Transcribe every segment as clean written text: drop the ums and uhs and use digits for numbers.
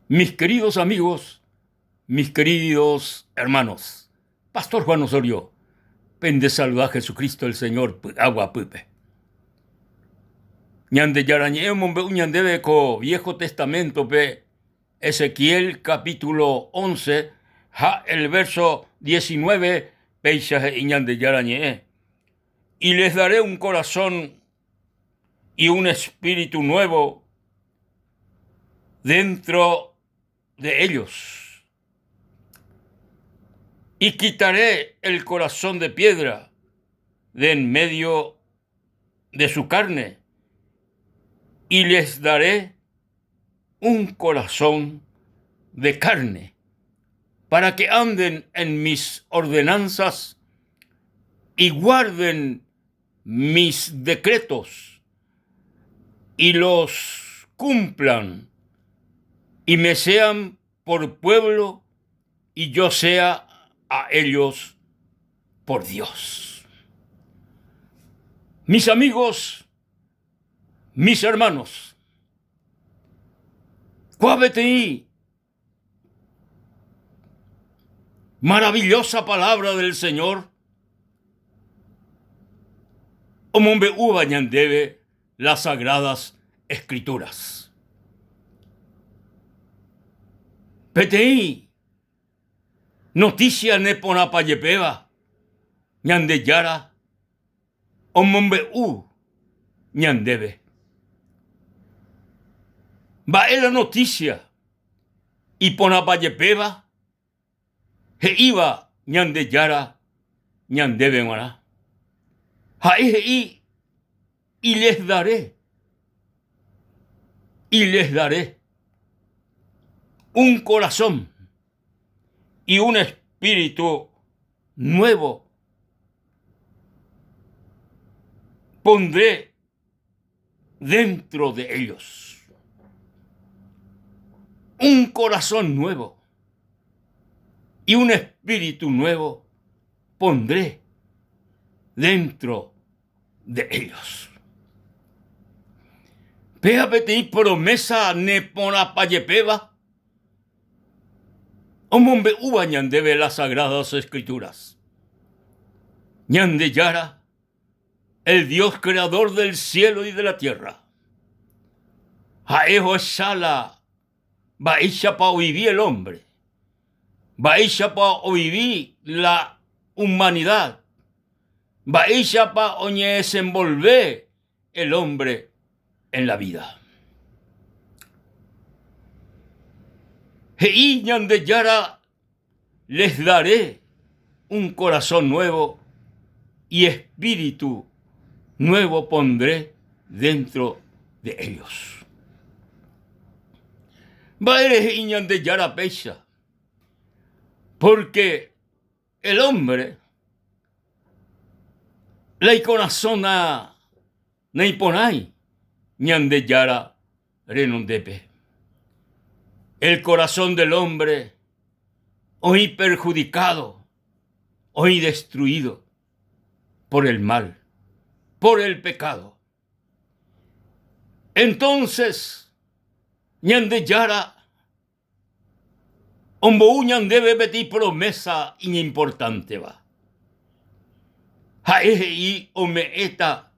Mis queridos amigos, mis queridos hermanos, Pastor Juan Osorio, pende saluda Jesucristo el Señor py'aguapýpe. Ñandejára ñe'ẽ omombe'u ñandéve ko Viejo Testamento-pe Ezequiel capítulo 11 ha el verso 19 péicha he'i Ñandejára ñe'ẽ. Y les daré un corazón y un espíritu nuevo dentro de ellos. Y quitaré el corazón de piedra de en medio de su carne y les daré un corazón de carne para que anden en mis ordenanzas y guarden mis decretos y los cumplan y me sean por pueblo y yo sea a ellos por Dios. Mis amigos, mis hermanos, kua peteĩ maravillosa palabra del Señor omombe'úva ñandéve las sagradas escrituras. Peteĩ noticia neporãpa jepéva Ñandejára omombe'u ñandéve. Mba'e la noticia iporãpa jepéva he'íva Ñandejára ñandéve g̃uarã? Ha'e he'i, Y les daré, y les daré un corazón y un espíritu nuevo pondré dentro de ellos. Un corazón nuevo y un espíritu nuevo pondré dentro de ellos. Péva peteĩ promesa neporãpajepéva omombe'úva ñandéve las Sagradas Escrituras. Ñandejára, el Dios creador del cielo y de la tierra, ha'e ohecha la mba'éichapa ovivi el hombre, mba'éichapa ovivi la humanidad, mba'éichapa oñedesenvolve el hombre en la vida. He'i Ñandejára les daré un corazón nuevo y espíritu nuevo pondré dentro de ellos. Mba'ére he'i Ñandejára péicha? Porque el hombre la ikorasõ na naiporãi Ñandejára renondépe. El corazón del hombre oĩ perjudicado, oĩ destruido por el mal, por el pecado. Entonces, Ñandejára Ombou ñandéve peteĩ promesa iñimportánteva. Ha'e he'i ome'ẽta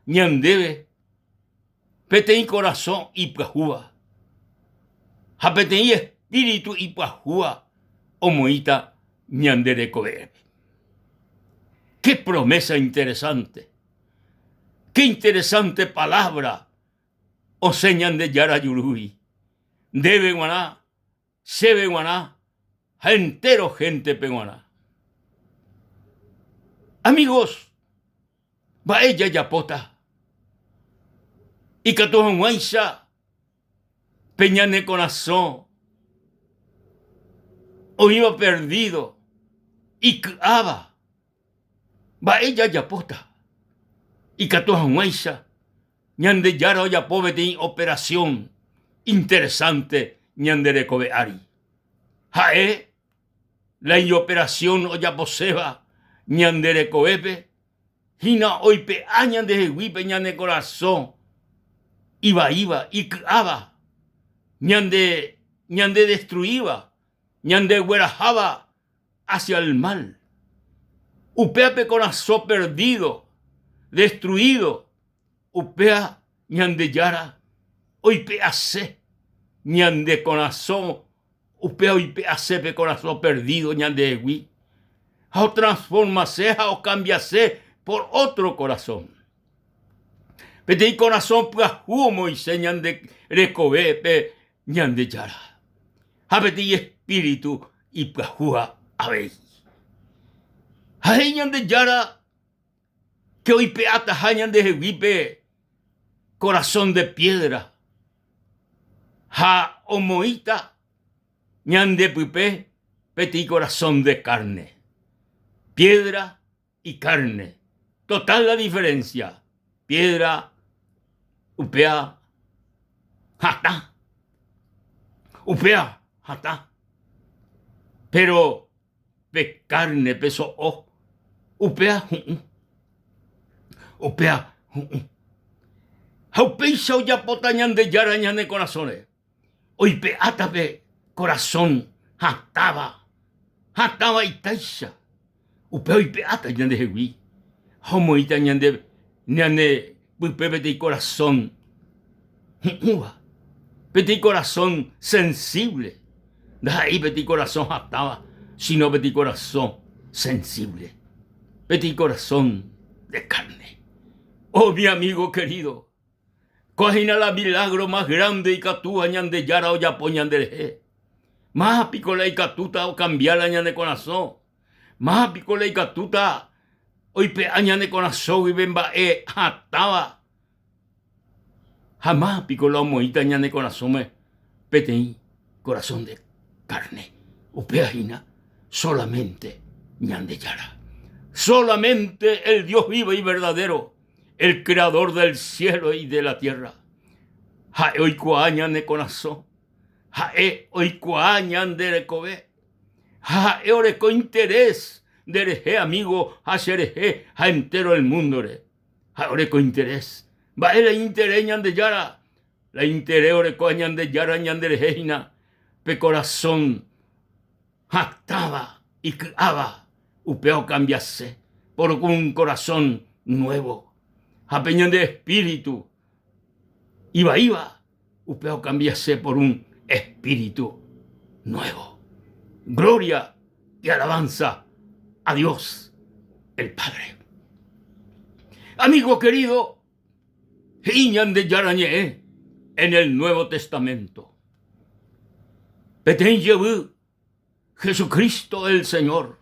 ñandéve peteĩ korasõ ipyahúva ha peteĩ espíritu ipyahúva omoĩta ñande rekovépe. Qué promesa interesante! Qué interesante palabra osẽ Ñandejára jurúgui, ndéve g̃uarã, chéve g̃uarã ha entéro héntepe g̃uarã. Amigos, mba'e jajapóta ikatu hag̃uáicha pe ñane korasõ oĩva perdido, iky'áva? Mba'e jajapóta ikatu hag̃uáicha Ñandejára ojapo peteĩ operación interesante ñande rekove ári? Ha'e la iñoperación ojaposéva ñande rekovépe hína oipe'a ñandehegui pe ñane korasõ ivaíva, iky'áva, ñande. ñandedestruíva, ñandegueraháva hacia el mal. Upéva pe korasõ perdido, destruido, upéva Ñandejára oipe'ase ñande korasõ, upéva oipe'ase pe korasõ perdido ñandehegui ha otransformase ha okambiase por otro corazón. Peteĩ korasõ pyahu omoĩse ñande rekovépe Ñandejára ha peteĩ espíritu ipyahúva avei. Ha he'i Ñandejára ke oipe'ataha ñandehegui pe corazón de piedra ha omoĩta ñande pype peteĩ corazón de carne. Piedra y carne. Total la diferencia. Piedra upéa hatã. Upéa hatã. Pero pe carne, pe so'o, upéa hu'ũ. Upéa hu'ũ. Ha upéicha ojapóta Ñandejára ñane korasõre. Oipe'áta pe korasõ hatãva, hatãva itáicha. Upe oipe'áta ñandehegui ha omoĩta ñande ñane pype peteĩ korasõ hu'ũva, peteĩ korasõ sensible, ndaha'éi peteĩ korasõ hatãva, sino peteĩ korasõ sensible, peteĩ korasõ de carne. Oh, mi amigo querido, Kóa hína la milagro más grande ikatúva Ñandejára ojapo ñanderehe. Máva piko la ikatúta okambia la ñane korasõ? Máva piko la ikatúta oipe'a ñane korasõgui pe mba'e hatãva? Ha máva piko la omoĩta ñane korasõme peteĩ korasõ de carne? Upéva hína solamente Ñandejára. Solamente el Dios vivo y verdadero El creador del cielo y de la tierra. Ha'e oikuaa ñane korasõ, ha'e oikuaa ñande rekove, ha ha'e oreko interés nderehe amigo ha cherehe ha entero el mundo-re. Ha'e oreko interés. Mba'e la interés Ñandejára? La interés orekóva Ñandejára ñanderehe hína pe korasõ hatãva, iky'áva, upéva okambiase por un corazón nuevo. Ha pe ñande espíritu ivaíva, upéva okambiase por un espíritu nuevo. Gloria y alabanza a Dios el Padre. Amigo querido, He'i Ñandejára Ñe'ẽ en el Nuevo Testamento. Peteĩ jevy Jesucristo el Señor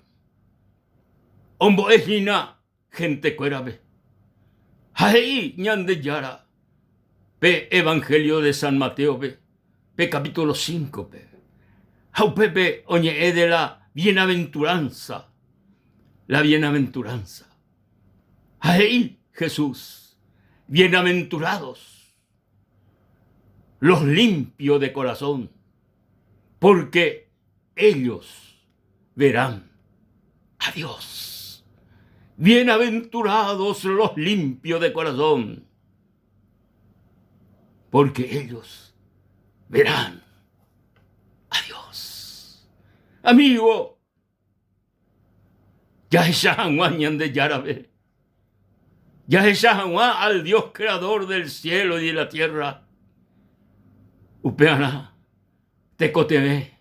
ombo'e hína gentekuérape. Ha he'i Ñandejára pe Evangelio de San Mateo-pe, pe capítulo 5-pe. Ha upépe oñe'ẽ de la bienaventuranza, la bienaventuranza. Ha he'i Jesús, Bienaventurados los limpios de corazón, porque ellos verán a Dios. Bienaventurados los limpios de corazón, porque ellos verán a Dios. Amigo, Jahecha hag̃ua Ñandejárape, jahecha hag̃ua al Dios creador del cielo y de la tierra. Upearã tekotevẽ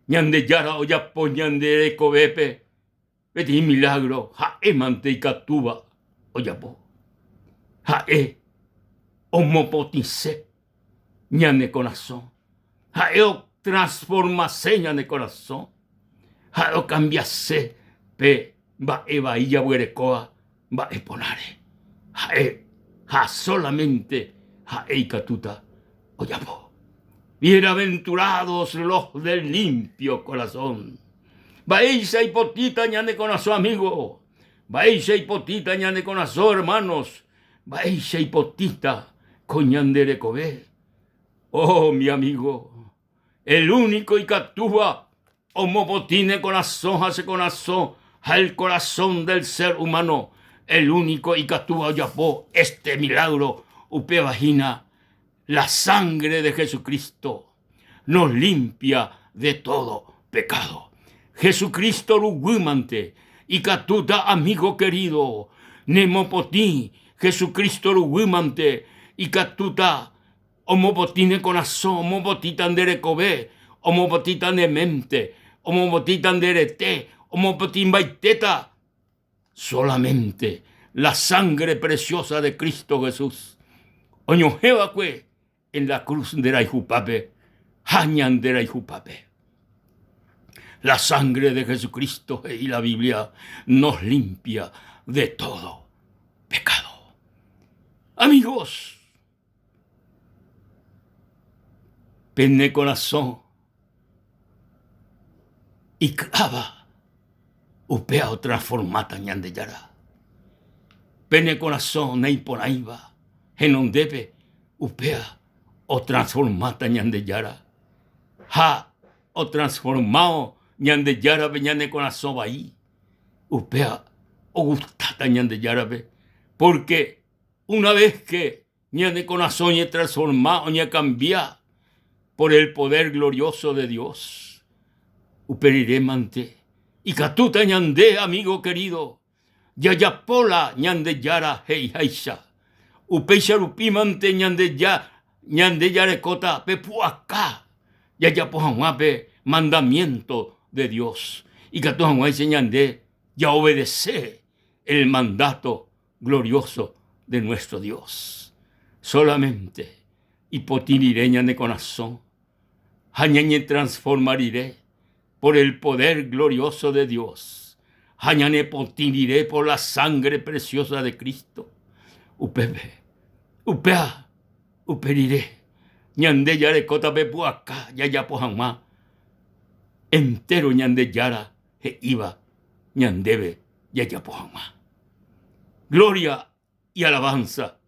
Ñandejára ojapo ñande rekovépe peteĩ milagro ha'émante ikatúva ojapo. Ha'e omopotĩse ñane korasõ. Ha'e otransformase ñane korasõ. Ha'e okambiase pe mba'e vai jaguerekóva mba'e porãre. Ha'e ha solamente ha'e ikatúta ojapo. Bienaventurados los del limpio corazón. Mba'éicha ipotĩta ñane korasõ amigo. Mba'éicha ipotĩta ñane korasõ hermanos. Mba'éicha ipotĩta ko ñande rekove? Oh, mi amigo, el único ikatúva omopotĩ ne korasõ ha che korasõ ha el corazón del ser humano, el único ikatúva ojapo este milagro, upéva hína la sangre de Jesucristo. Nos limpia de todo pecado. Jesucristo ruguýmante ikatúta amigo querido nemopotĩ, Jesucristo ruguýmante ikatúta omopotĩ ne korasõ, omopotĩta nde rekove, omopotĩta ne mente, omopotĩta nde rete, omopotĩmbaitéta solamente la sangre preciosa de Cristo Jesús oñohẽ va'ekue en la cruz nde rayhupápe ha ñande rayhupápe. La sangre de Jesucristo, he'i la Biblia, nos limpia de todo pecado. Amigos, pene korasõ iky'áva upéva otransformáta Ñandejára. Pene korasõ naiporãiva henondépe upéva otransformáta Ñandejára. Ha otransformáo Ñandejárape ñane korasõ vai, upéva ogustáta Ñandejárape, pórke Una vez que ñane korasõ oñetransforma, oñekambia por el poder glorioso de Dios, upe rirémante ikatúta ñande, amigo querido, jajapo la Ñandejára he'iháicha. Upéicha rupímante ñande ñande jarekóta pe pu'aka jajapo hag̃ua pe mandamiento de Dios, ikatu hag̃uáicha ñande jaobedece el mandato glorioso de nuestro Dios. Solamente ipotĩ rire ñane korasõ ha ñañetransforma rire por el poder glorioso de Dios ha ñanepotĩ rire por la sangre preciosa de Cristo, upépe, upéva, upe rire ñande jarekóta pe pu'aka jajapo hag̃ua entéro Ñandejára he'íva ñandéve jajapo hag̃ua. Gloria y alabanza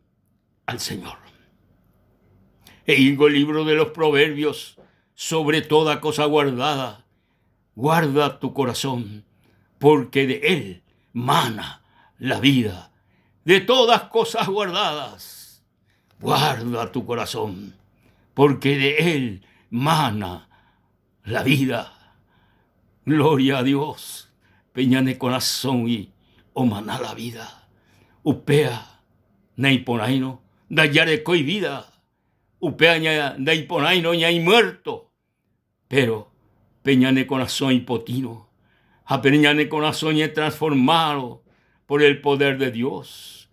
al Señor. He'íngo el libro de los Proverbios, sobre toda cosa guardada, guarda tu corazón, porque de él mana la vida. De todas cosas guardadas, guarda tu corazón, porque de él mana la vida. Gloria a Dios, pe ñane korasõgui omana la vida. Upéva naiporãirõ ndajarekói vida, upéva ndaiporãirõ ñaimuerto, pero pe ñane korasõ ipotĩrõ ha pe ñane korasõ oñetransformárõ por el poder de Dios,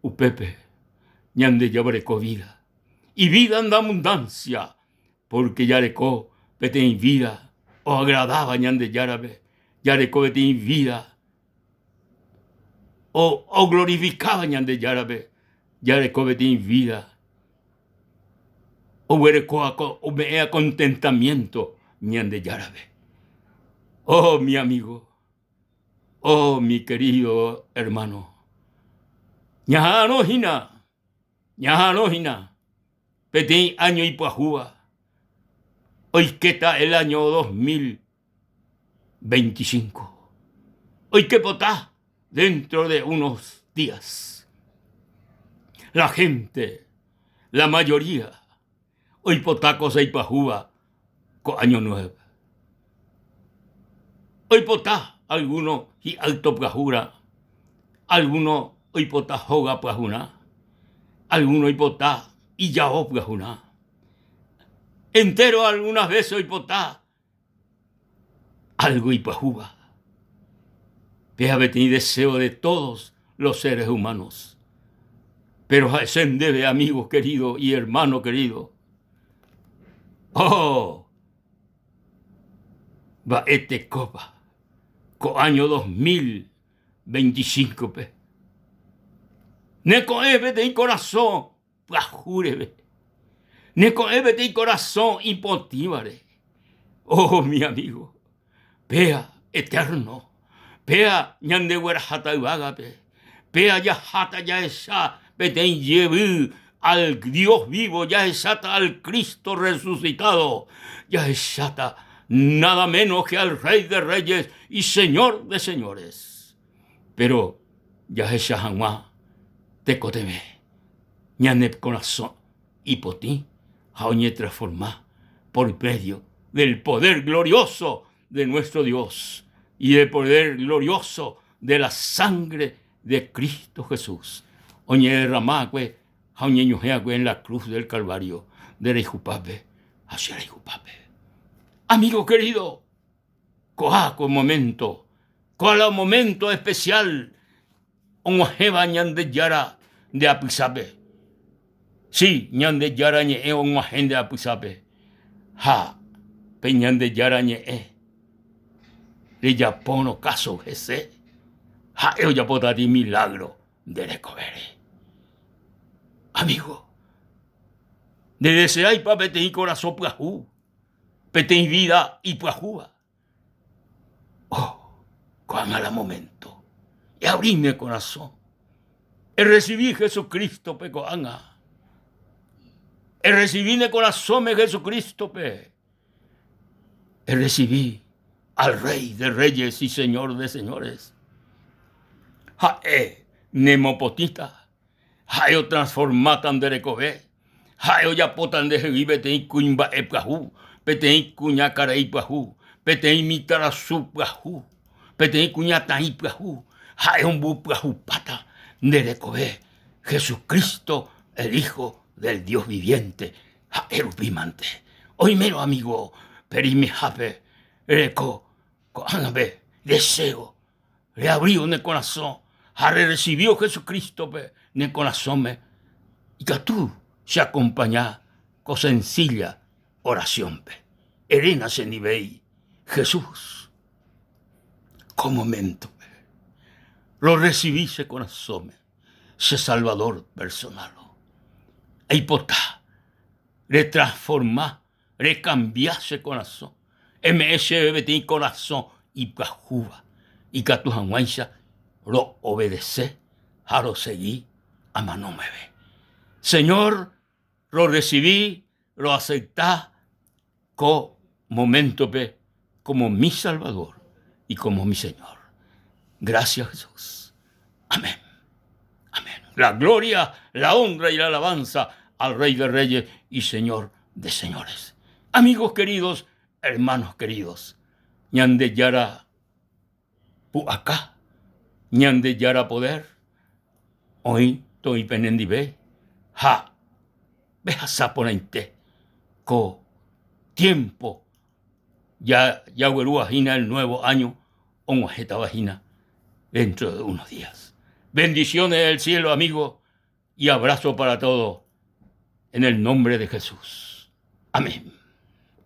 upépe ñande jaguereko vida. Y vida en abundancia, Pórke jareko peteĩ vída oagradáva Ñandejárape, jareko peteĩ vída oglorifikáva Ñandejárape, jareko peteĩ vída oguerekóva ome'ẽva kontentamiénto Ñandejárape. Oh, mi amigo, oh, mi querido hermano, ñaha'arõ hína, ñaha'arõ hína Peteĩ áño ipyahúva oikéta el áño 2025. Oikepota dentro de unos días. La gente, la mayoría, oipota cosa ipyahúva ko áño nuevo. Oipota alguno hi'alto pyahúra, alguno oipota hóga pyahurã, alguno oipota ijao pyahurã. Entéro algunas veces oipota algo ipyahúva. Péva peteĩ deseo de todos los seres humanos. Pero ha'ese ndéve, amigo querido y hermano querido, oh, mba'etekópa ko áño 2025-pe. Neko'ẽ peteĩ korasõ pyahu reve. Neko'ẽ peteĩ korasõ ipotĩvare. Oh, mi amigo, péa eterno, péa ñandegueraháta yvágape, péa jaháta jahecha peteĩ jevy al Dios vivo, jahecháta al Cristo resucitado, jahecháta nada menos que al Rey de Reyes y Señor de Señores. Pero jahecha hag̃ua tekotevẽ ñane korasõ ipotĩ ha oñetransforma. Por medio del poder glorioso de nuestro Dios y del poder glorioso de la sangre de Cristo Jesús, oñederrama'akue ha oñeñohẽ'akue en la cruz del Calvario nde rayhupápe ha che rayhupápe. Amigo querido, ko'ã ko momento, ko'ã la momento especial og̃uahẽva Ñandejára nde apysápe. Si, Ñandejára ñe'ẽ og̃uahẽ nde apysápe. Ha pe Ñandejára ñe'ẽ rejapórõ káso hese, ha'e ojapótati milágro nde rekovére. Amígo, ndedeseáipa peteĩ korasõ pyahu, peteĩ vída ipyahúva? Oh, ko'ág̃a la momento. Eabri ne korasõ. Erresivi Jesucristo-pe ko'ág̃a. Erresivi ne korasõme Jesucristo-pe. Erresivi al Rey de Reyes y Señor de Señores. Ha'e nemopotĩta, ha'e otransformáta nde rekove, Ha'e ojapóta ndehegui peteĩ kuimba'e pyahu, peteĩ kuñakarai pyahu, peteĩ mitãrasu pyahu, peteĩ kuñataĩ pyahu. Ha'e ombopyahupáta nde rekove, Jesucristo, el Hijo del Dios viviente, ha'e rupi mante. Oimérõ amigo, pe reimehápe reko ko'ág̃ape deseo Reavrívo ne korasõ ha rerresivívo Jesucristo-pe ne korasõme, ikatu cheakompaña ko sencilla oración-pe. Eréna chendivéi, Jesús, ko momento-pe rorresivi che korasõme che Salvador personal. Aipota retransforma Rekambia che korasõ, eme'ẽ chéve peteĩ korasõ ipyahúva, ikatu hag̃uáicha ro'obedese ha rosegi amano meve. Señor, rorresivi, roacepta ko moméntope como mi Salvador y como mi Señor. Gracias Jesús. Amén. Amén. La gloria, la honra y la alabanza al Rey de Reyes y Señor de Señores. Amigos queridos, hermanos queridos, Ñandejára pu'aka, Ñandejára poder, oĩ toĩ penendive ha pehasa porãite ko tiempo ja jaguerúva hína el nuevo año og̃uahẽtava hína dentro de unos días. Bendiciones del cielo, amigo, y abrazo para todos en el nombre de Jesús. Amén.